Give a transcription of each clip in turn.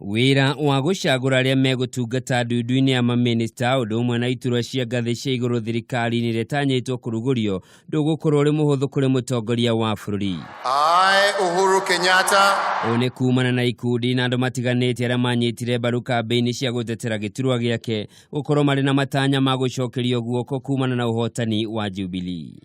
Wĩra wa gũcagũra arĩa megũtungata ndundu-inĩ ya mamĩnĩsta ũndũ ũmwe na iturwa cia ngathĩ cia igũrũ thirikari-inĩ ĩrĩa ĩtanyĩtwo kũrugũrio ndũgũkorwo ũrĩ mũhũthũ kũrĩ mũtongoria wa bũrũri. I, Uhuru Kenyatta, Ũũ nĩ kumana na ikundi na andũ matiganĩte arĩa manyitire mbaru kambĩini cia gũtetera gĩturwa gĩake gũkorwo marĩ na matanya ma gũcokerio guoko kumana na ũhotani wa Jubilee.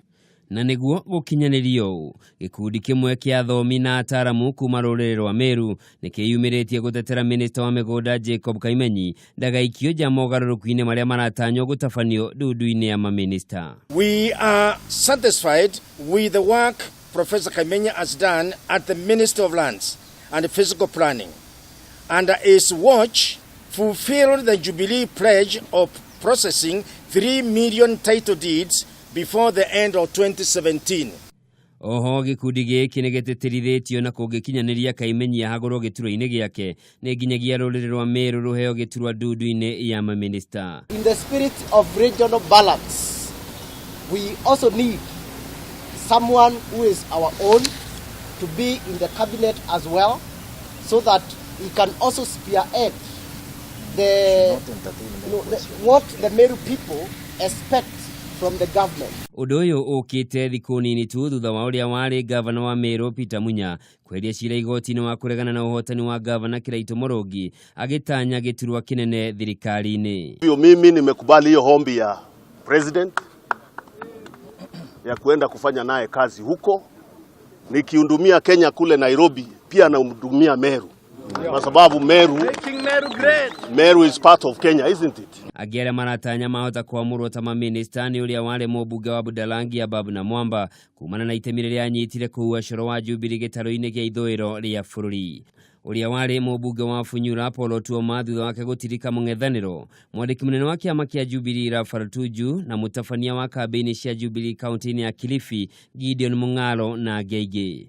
Na nĩguo gũkinyanĩrio ũũ, gĩkundi kĩmwe kĩa athomi na ataaramu kuma rũrĩrĩ rwa Meru nĩ kĩyumĩrĩtie gũtetera minista wa mĩgũnda Jacob Kaimenyi ndagaikio nja mogarũrũku-inĩ marĩa maratanywo gũtabanio ndundu-inĩ ya mamĩnĩsta. We are satisfied with the work Professor Kaimenyi has done at the Ministry of Lands and Physical Planning. Under his watch, fulfilled the Jubilee pledge of processing 3 million title deeds before the end of 2017. Oho gĩkundi gĩkĩ nĩ gĩtĩtĩrithĩtio na kũngĩkinyanĩria Kaimenyi ahagũrwo gĩturwa-inĩ gĩake nĩ nginyagia rũrĩrĩ rwa Meru rũheo gĩturwa ndundu-inĩ ya mamĩnĩsta. In the spirit of regional balance, we also need someone who is our own to be in the cabinet as well, so that he can also spearhead what the Meru people expect from the government. Ũndũ ũyũ ũkĩte thikũ nini tu thutha wa ũrĩa warĩ ngavana wa Meru Peter Munya kweheria cira igoti-inĩ wa kũregana na ũhotani wa ngavana Kiraitũ Mũrũngi agĩtanya gĩturwa kĩnene thirikari-inĩ. Hivyo mimi nimekubali hiyo ombi ya president ya kuenda kufanya naye kazi huko, nikihudumia Kenya kule Nairobi, pia nahudumia Meru kwa sababu Meru is part of Kenya, isn't it? Angĩ arĩa maratanya mahota kwamũrwo ta mamĩnĩsta nĩ ũrĩa warĩ mũmbunge wa Budalangi Ababu Namwamba kumana na itemi rĩrĩa anyitire kũhua coro wa Jubilee gĩtarũ-inĩ gĩa ithũĩro rĩa bũrũri. Ũrĩa warĩ mũmbunge wa Funyula Paul Otuoma thutha wake gũtirika mũng'ethanĩro, mwandĩki mũnene wa kĩama kĩa Jubilee Raphael Tuju na mũtabania wa kambĩini cia Jubilee kaunti-inĩ ya Kilifi Gideon Mung'aro na angĩ aingĩ.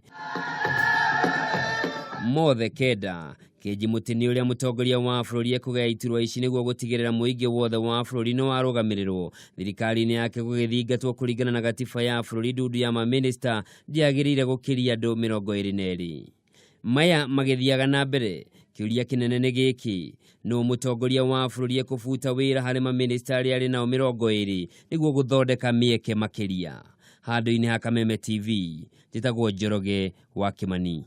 Mothe kenda Kĩnji Mũtĩ ũrĩa mũtongoria wa bũrũri ekũgaya iturwa ici nĩguo gũtigĩrĩra mũingĩ wothe wa bũrũri nĩ warũgamĩrĩrwo thirikari-inĩ yake gũgĩthingatwo kũringana na gatiba ya bũrũri ndundu ya mamĩnĩsta ndĩagĩrĩire gũkĩria andũ 22. Maya magĩthiaga na mbere, kĩũria kĩnene nĩ gĩkĩ: nũ mũtongoria wa bũrũri ekũbuta wĩra harĩ mamĩnĩsta arĩa arĩ nao 20 nĩguo gũthondeka mĩeke makĩria? Handũ-inĩ ha Kameme TV, njĩtagwo Njoroge wa Kĩmani.